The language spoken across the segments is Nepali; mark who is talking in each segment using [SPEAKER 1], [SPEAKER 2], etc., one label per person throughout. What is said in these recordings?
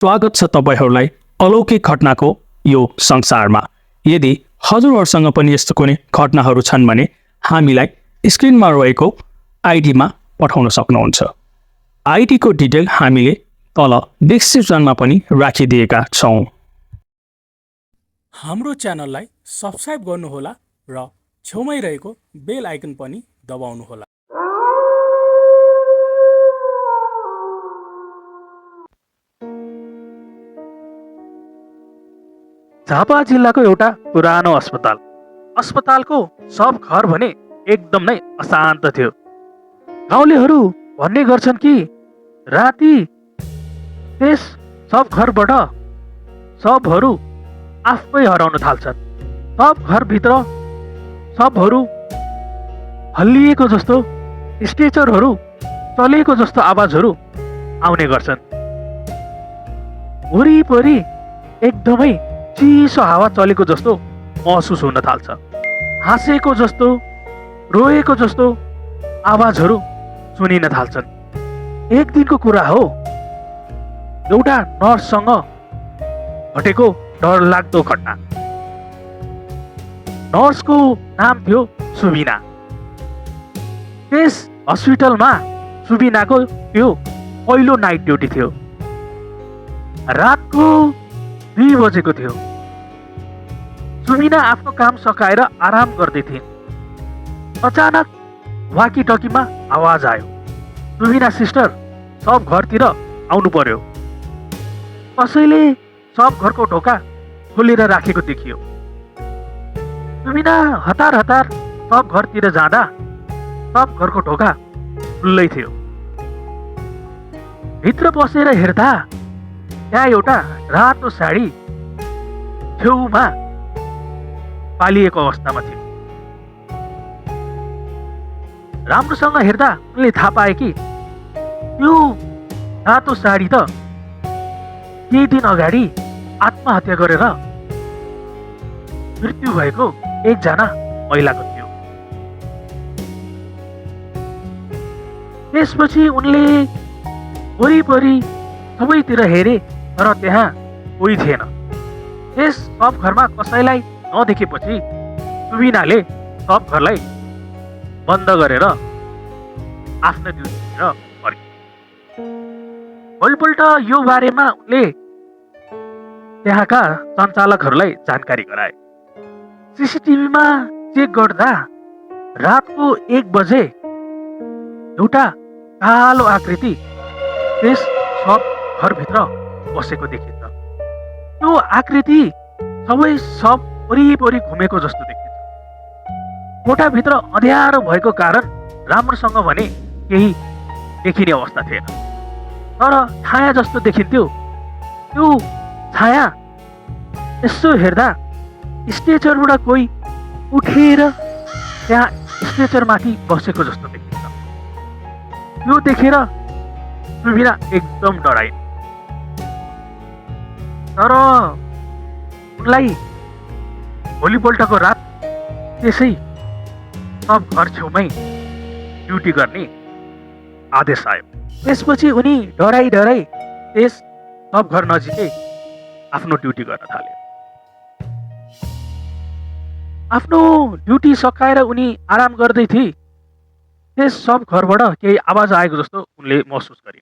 [SPEAKER 1] स्वागत छ तपाईहरूलाई अलौकिक घटनाको यो संसारमा। यदि हजुरहरूसँग पनि यस्तो कुनै घटनाहरू छन् भने हामीलाई स्क्रिनमा रहेको आइडीमा पठाउन सक्नुहुन्छ। आइडीको डिटेल हामीले तल डिस्क्रिप्सनमा पनि राखिदिएका छौँ। हाम्रो च्यानललाई सब्स्क्राइब गर्नुहोला र छेउमै रहेको बेल आइकन पनि दबाउनुहोला।
[SPEAKER 2] झापा जिल्लाको एउटा पुरानो अस्पतालको सब घर भने एकदम नै अशान्त थियो। गाउँलेहरू भन्ने गर्छन् कि राति त्यस सब घरबाट सबहरू आफै हराउन थाल्छन्। सब घरभित्र सबहरू हल्लिएको जस्तो, स्ट्रेचरहरू चलेको जस्तो आवाजहरू आउने गर्छन्। वरिपरि एकदमै चिसो हावा चलेको जस्तो महसुस हुन थाल्छ। हाँसेको जस्तो, रोएको जस्तो आवाजहरू सुनिन थाल्छन्। एक दिनको कुरा हो, एउटा नर्ससँग घटेको डरलाग्दो घटना। नर्सको नाम थियो सुबिना। त्यस हस्पिटलमा सुबिनाको त्यो पहिलो नाइट ड्युटी थियो। रातको 2 बजेको थियो। सुबिना आफ्नो काम सकाएर आराम गर्दै थिइन्। अचानक वाकी टकीमा आवाज आयो, सुबिना सिस्टर, सब घरतिर आउनु पर्यो। कसैले सब घरको ढोका खोलेर राखेको देखियो। सुबिना हतार हतार सब घरतिर जाँदा सब घरको ढोका खुल्लै थियो। भित्र पसेर हेर्दा त्यहाँ एउटा रातो साडी छेउमा पालिएको अवस्थामा थियो। राम्रोसँग हेर्दा उनले थाहा पाए कि त्यो रातो साडी त केही दिन अगाडि आत्महत्या गरेर मृत्यु भएको एकजना महिलाको थियो। त्यसपछि उनले वरिपरि सबैतिर हेरे, तर त्यहाँ कोही थिएन। त्यस सब घरमा कसैलाई नदेखेपछि सुबिनाले सब घरलाई बन्द गरेर आफ्नो ड्युटीतिर फर्के। भोलिपल्ट यो बारेमा उनले त्यहाँका सञ्चालकहरूलाई जानकारी गराए। सिसिटिभीमा चेक गर्दा रातको 1 बजे एउटा कालो आकृति त्यस सब घरभित्र बसेको देखिन्छ। त्यो आकृति सब वरिपरि घुमेको जस्तो देखिन्छ। कोठाभित्र अँध्यारो भएको कारण राम्रोसँग भने केही देखिने अवस्था थिएन, तर छाया जस्तो देखिन्थ्यो। त्यो छाया यसो हेर्दा स्ट्रेचरबाट कोही उठेर त्यहाँ स्ट्रेचरमाथि बसेको जस्तो देखिन्छ। त्यो देखेर सुबिना एकदम डराइन्। तर उनलाई भोलिपल्टको रात त्यसै सब घर छेउमै ड्युटी गर्ने आदेश आयो। त्यसपछि उनी डराई त्यस सब घर नजिकै आफ्नो ड्युटी गर्न थाले। आफ्नो ड्युटी सकाएर उनी आराम गर्दै थिए। त्यस सब घरबाट केही आवाज आएको जस्तो उनले महसुस गरे।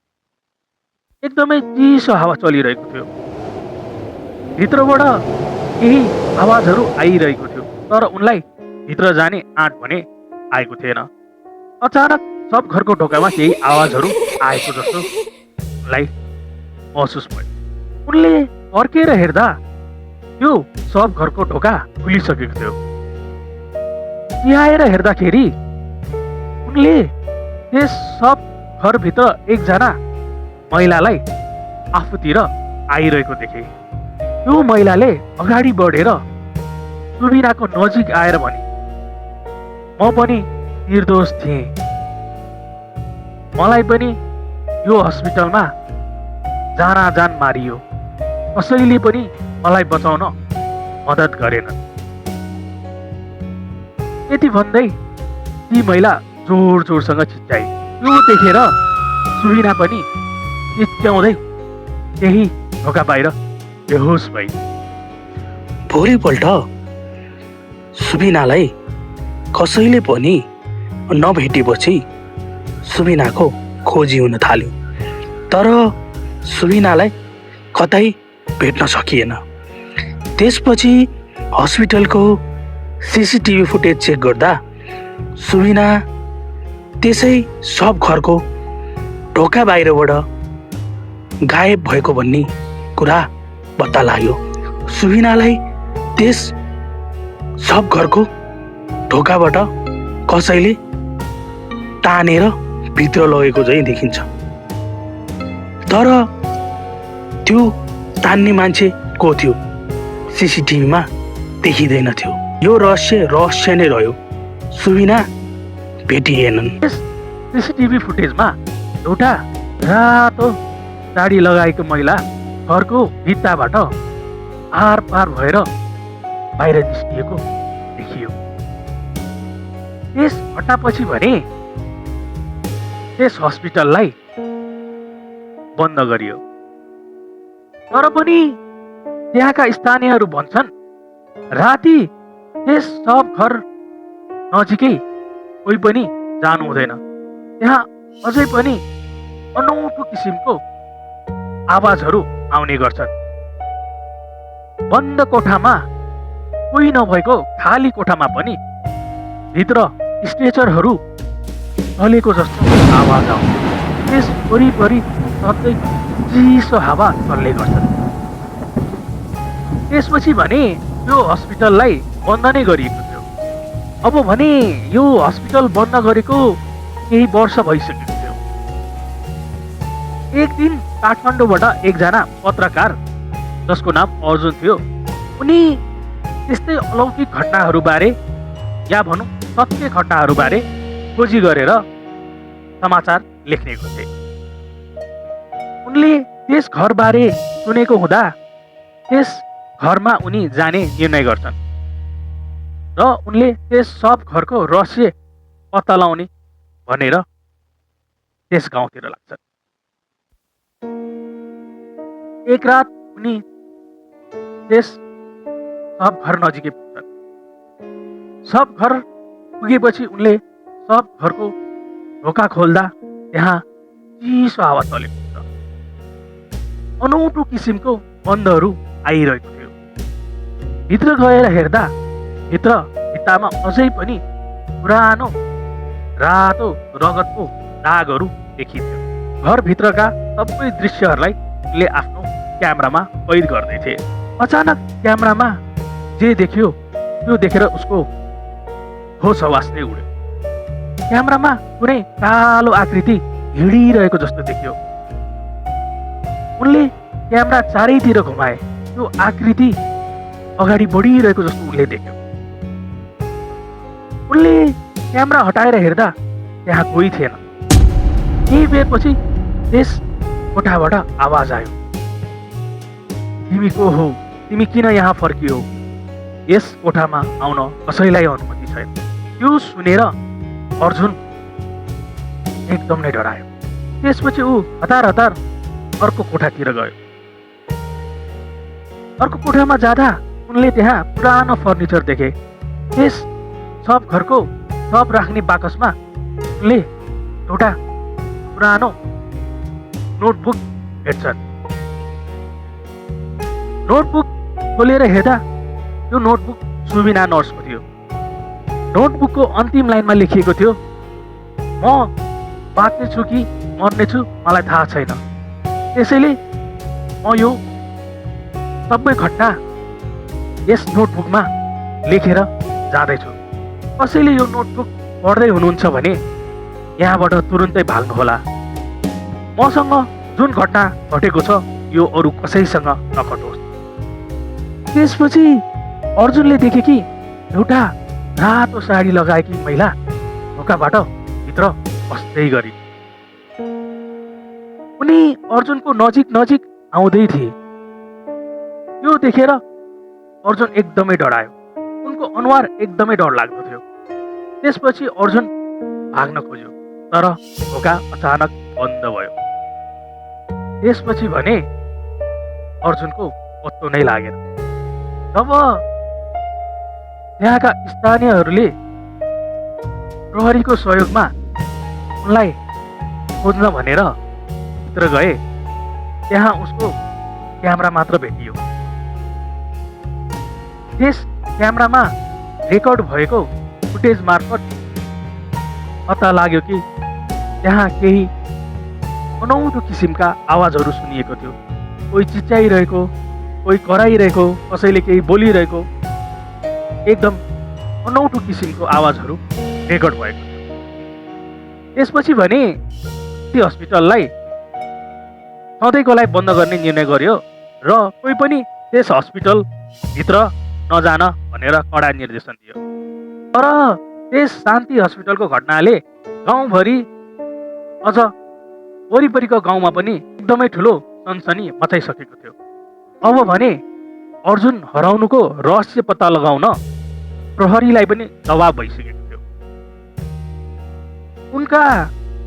[SPEAKER 2] एकदमै चिसो हावा चलिरहेको थियो। भित्रबाट केही आवाजहरू आइरहेको थियो, तर उनलाई भित्र जाने आँट भने आएको थिएन। अचानक सब घरको ढोकामा केही आवाजहरू आएको जस्तो उनलाई महसुस भयो। उनले फर्केर हेर्दा त्यो सब घरको ढोका खुलिसकेको थियो। चिहाएर हेर्दाखेरि उनले त्यस सब घरभित्र एकजना महिलालाई आफूतिर आइरहेको देखे। त्यो महिलाले अगाडि बढेर सुबिनाको नजिक आएर भने, म पनि निर्दोष थिएँ, मलाई पनि यो हस्पिटलमा जान मारियो, कसैले पनि मलाई बचाउन मद्दत गरेन। यति भन्दै ती महिला जोड-जोडसँग चिच्चाए। यो देखेर सुबिना पनि चिच्याउँदै केही ढोका बाहिर बेहोस भई।
[SPEAKER 3] भोलिपल्ट सुबिनालाई कसैले पनि नभेटेपछि सुबिनाको खोजी हुन थाल्यो, तर सुबिनालाई कतै भेट्न सकिएन। त्यसपछि हस्पिटलको सिसिटिभी फुटेज चेक गर्दा सुबिना त्यसै सब घरको ढोका बाहिरबाट गायब भएको भन्ने कुरा पत्ता लाग्यो। सुबिनालाई त्यस सब घरको ढोकाबाट कसैले तानेर भित्र लगेको चाहिँ देखिन्छ, तर त्यो तान्ने मान्छे को थियो सिसिटिभीमा देखिँदैन थियो। यो रहस्य नै रह्यो। सुबिना भेटिएनन्।
[SPEAKER 2] यस सिसिटिभी फुटेजमा एउटा रातो साडी लगाएको महिला घरको भित्ताबाट आर पार भएर बाहिर निस्किएको देखियो। त्यस घटनापछि भने त्यस हस्पिटललाई बन्द गरियो, तर पनि त्यहाँका स्थानीयहरू भन्छन् राति त्यस सब घर नजिकै कोही पनि जानु हुँदैन। त्यहाँ अझै पनि अनौठो किसिमको आवाजहरू आउने गर्छन्। बन्द कोठामा कोही नभएको खाली कोठामा पनि भित्र स्ट्रेचरहरू चलेको जस्तो आवाज आउँछ। त्यस वरिपरि सधैँ चिसो हावा चल्ने गर्छन्। त्यसपछि भने यो हस्पिटललाई बन्द नै गरिएको थियो। अब भने यो हस्पिटल बन्द गरेको केही वर्ष भइसकेको थियो। एक दिन काठमाडौँबाट एकजना पत्रकार जसको नाम अर्जुन थियो, उनी त्यस्तै अलौकिक घटनाहरूबारे या भनौँ सत्य घटनाहरूबारे खोजी गरेर समाचार लेख्ने गर्थे। उनले त्यस घरबारे सुनेको हुँदा त्यस घरमा उनी जाने निर्णय गर्छन् र उनले त्यस सब घरको रहस्य पत्ता लगाउने भनेर त्यस गाउँतिर लाग्छन्। एक रात उनी त्यस सब घर नजिकै पुग्छन्। सब घर पुगेपछि उनले सब घरको ढोका खोल्दा त्यहाँ चिसो हावा चलेको हुन्छ। अनौठो किसिमको गन्धहरू आइरहेको थियो। भित्र गएर हेर्दा भित्र भित्तामा अझै पनि पुरानो रातो रगतको दागहरू देखिन्थ्यो। घरभित्रका सबै दृश्यहरूलाई उनले आफ्नो क्यामेरामा कैद गर्दैथे। अचानक क्यामेरामा जे देख्यो त्यो देखेर उसको होस हवास नै उड्यो। क्यामेरामा कुनै कालो आकृति हिँडिरहेको जस्तो देखियो। उनले क्यामेरा चारैतिर घुमाए। त्यो आकृति अगाडि बढिरहेको जस्तो उनले देख्यो। उनले क्यामेरा हटाएर हेर्दा त्यहाँ कोही थिएन। केही बेरपछि त्यस कोठाबाट आवाज आयो, तिमी को हो? तिमी किन यहाँ फर्कियो? यस कोठामा आउन कसैलाई अनुमति छैन। त्यो सुनेर अर्जुन एकदम नै डरायो। त्यसपछि ऊ हतार हतार अर्को कोठातिर गयो। अर्को कोठामा जाँदा उनले त्यहाँ पुरानो फर्निचर देखे। त्यस सब घरको सब राख्ने बाकसमा उनले एउटा पुरानो नोटबुक भेट्छन्। नोटबुक खोलेर हेर्दा त्यो नोटबुक सुबिना नर्सको थियो। नोटबुकको अन्तिम लाइनमा लेखिएको थियो, म बाँच्ने छु कि मर्ने छु मलाई थाहा छैन, त्यसैले म यो सबै घटना यस नोटबुकमा लेखेर जाँदैछु। कसैले यो नोटबुक पढ्दै हुनुहुन्छ भने यहाँबाट तुरुन्तै भाग्नुहोला। मसँग जुन घटना घटेको छ यो अरू कसैसँग नघटोस्। त्यसपछि अर्जुनले देखे कि एउटा रातो साडी लगाएकी महिला ढोकाबाट भित्र पस्दै गरी। उनी अर्जुनको नजिक नजिक आउँदै थिए। यो देखेर अर्जुन एकदमै डरायो। उनको अनुहार एकदमै डरलाग्दो थियो। त्यसपछि अर्जुन भाग्न खोज्यो, तर ढोका अचानक बन्द भयो। त्यसपछि भने अर्जुनको पत्तो नै लागेन। जब त्यहाँका स्थानीयहरूले प्रहरीको सहयोगमा उनलाई खोज्न भनेर भित्र गए, त्यहाँ उसको क्यामेरा मात्र भेटियो। त्यस क्यामेरामा रेकर्ड भएको फुटेज मार्फत पत्ता लाग्यो कि त्यहाँ केही अनौठो किसिमका आवाजहरू सुनिएको थियो। कोही चिच्याइरहेको, कोही कराइरहेको, कसैले केही बोलिरहेको, एकदम अनौठो किसिमको आवाजहरू रेकर्ड भएको थियो। त्यसपछि भने ती हस्पिटललाई सधैँको लागि बन्द गर्ने निर्णय गर्यो र कोही पनि त्यस हस्पिटलभित्र नजान भनेर कडा निर्देशन दियो। तर त्यस शान्ति हस्पिटलको घटनाले गाउँभरि अझ वरिपरिको गाउँमा पनि एकदमै ठुलो सनसनी मचाइसकेको थियो। अब भने अर्जुन हराउनुको रहस्य पत्ता लगाउन प्रहरीलाई पनि दबाब भइसकेको थियो। उनका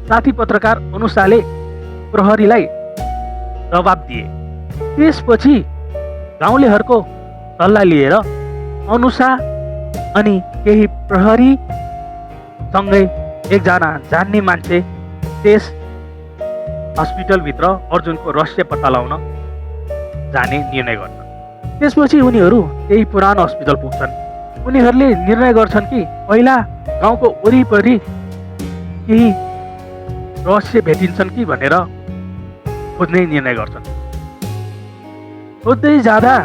[SPEAKER 2] साथी पत्रकार अनुसाले प्रहरीलाई दबाब दिए। त्यसपछि गाउँलेहरूको सल्लाह लिएर अनुसा अनि केही प्रहरी सँगै एकजना जान्ने मान्छे त्यस हस्पिटलभित्र अर्जुनको रहस्य पत्ता लगाउन जाने निर्णय गर्छन्। त्यसपछि उनीहरू त्यही पुरानो हस्पिटल पुग्छन्। उनीहरूले निर्णय गर्छन् कि पहिला गाउँको वरिपरि केही रहस्य भेटिन्छन् कि भनेर खोज्ने निर्णय गर्छन्। खोज्दै जाँदा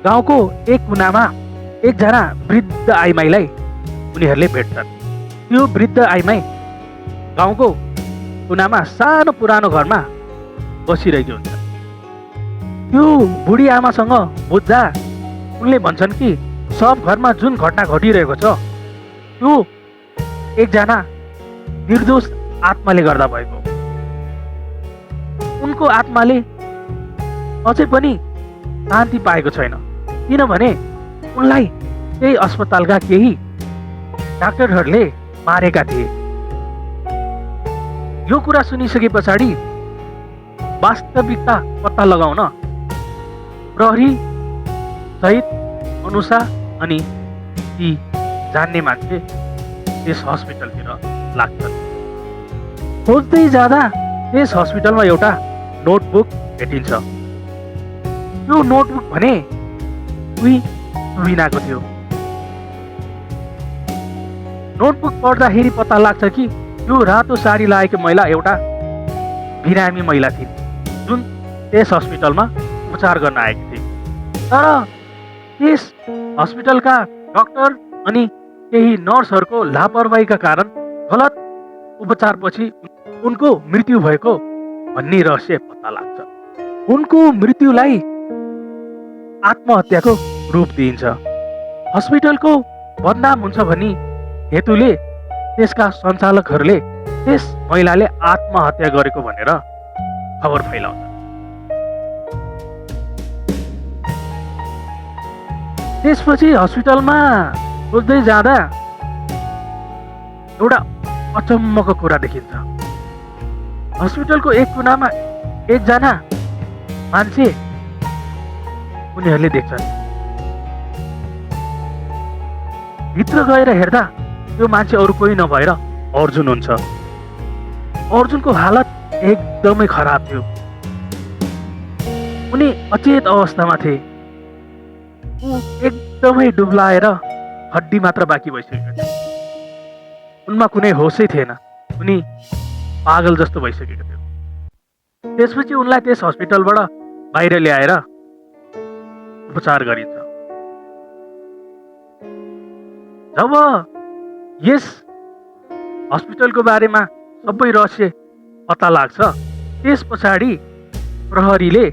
[SPEAKER 2] गाउँको एक कुनामा एकजना वृद्ध आइमाईलाई उनीहरूले भेट्छन्। त्यो वृद्ध आइमाई गाउँको कुनामा सानो पुरानो घरमा बसिरहेको हुन्छ। त्यो बुढी आमासँग बुझ्दा उनले भन्छन् कि सब घरमा जुन घटना घटिरहेको छ त्यो एकजना निर्दोष आत्माले गर्दा भएको। उनको आत्माले अझै पनि शान्ति पाएको छैन, किनभने उनलाई त्यही अस्पतालका केही डाक्टरहरूले मारेका थिए। यो कुरा सुनिसके पछाडि वास्तविकता पत्ता लगाउन प्रहरी सहित अनुसा अनि ती जान्ने मान्छे त्यस हस्पिटलतिर लाग्छन्। खोज्दै जाँदा त्यस हस्पिटलमा एउटा नोटबुक भेटिन्छ। त्यो नोटबुक भने उही सुविनाको थियो। नोटबुक पढ्दाखेरि पत्ता लाग्छ कि यो रातो साडी लगाएको महिला एउटा बिरामी महिला थिइन् जुन त्यस हस्पिटलमा उपचार गर्न आएकी थिए। तर त्यस हस्पिटलका डाक्टर अनि केही नर्सहरूको लापरवाहीका कारण गलत उपचारपछि उनको मृत्यु भएको भन्ने रहस्य पत्ता लाग्छ। उनको मृत्युलाई आत्महत्याको रूप दिइन्छ। हस्पिटलको बदनाम हुन्छ भनी हेतुले त्यसका सञ्चालकहरूले त्यस महिलाले आत्महत्या गरेको भनेर खबर फैलाउँछ। त्यसपछि हस्पिटलमा खोज्दै जाँदा एउटा अचम्मको कुरा देखिन्छ। हस्पिटलको एक कुनामा एकजना मान्छे उनीहरूले देख्छन्। भित्र गएर हेर्दा त्यो मान्छे अरू कोही नभएर अर्जुन हुन्छ। अर्जुनको हालत एकदमै खराब थियो। उनी अचेत अवस्थामा थिए। ऊ एकदमै डुब्लाएर हड्डी मात्र बाँकी भइसकेको थियो। उनमा कुनै होसै थिएन। उनी पागल जस्तो भइसकेको थियो। त्यसपछि उनलाई त्यस हस्पिटलबाट बाहिर ल्याएर उपचार गरिन्छ। जब यस हस्पिटलको बारेमा सबै रहस्य पत्ता लाग्छ, त्यस पछाडि प्रहरीले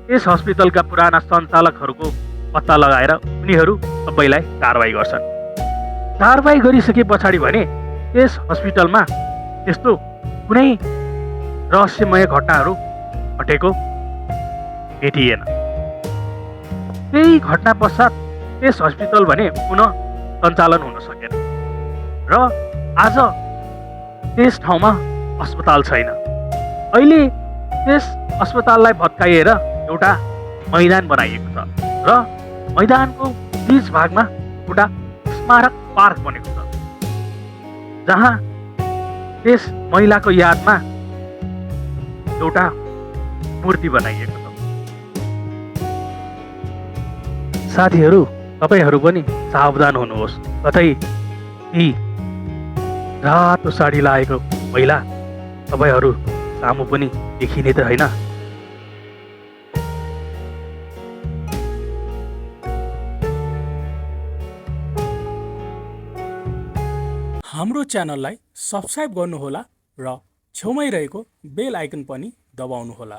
[SPEAKER 2] त्यस हस्पिटलका पुराना सञ्चालकहरूको पत्ता लगाएर उनीहरू सबैलाई कारवाही गर्छन्। कारवाही गरिसके पछाडि भने त्यस हस्पिटलमा त्यस्तो कुनै रहस्यमय घटनाहरू घटेको भेटिएन। त्यही घटना पश्चात त्यस हस्पिटल भने पुनः सञ्चालन हुन सकेन र आज त्यस ठाउँमा अस्पताल छैन। अहिले त्यस अस्पताललाई भत्काइएर एउटा मैदान बनाइएको छ र मैदानको बीच भागमा एउटा स्मारक पार्क बनेको छ जहाँ त्यस महिलाको यादमा एउटा मूर्ति बनाइएको छ। साथीहरू, तपाईहरू पनि सावधान हुनुहोस्, कतै ती रातो साडी लगाएको महिला तपाईहरू सामु पनि देखिने त होइन।
[SPEAKER 1] हाम्रो च्यानललाई सब्स्क्राइब गर्नुहोला र छेउमै रहेको बेल आइकन पनि दबाउनुहोला।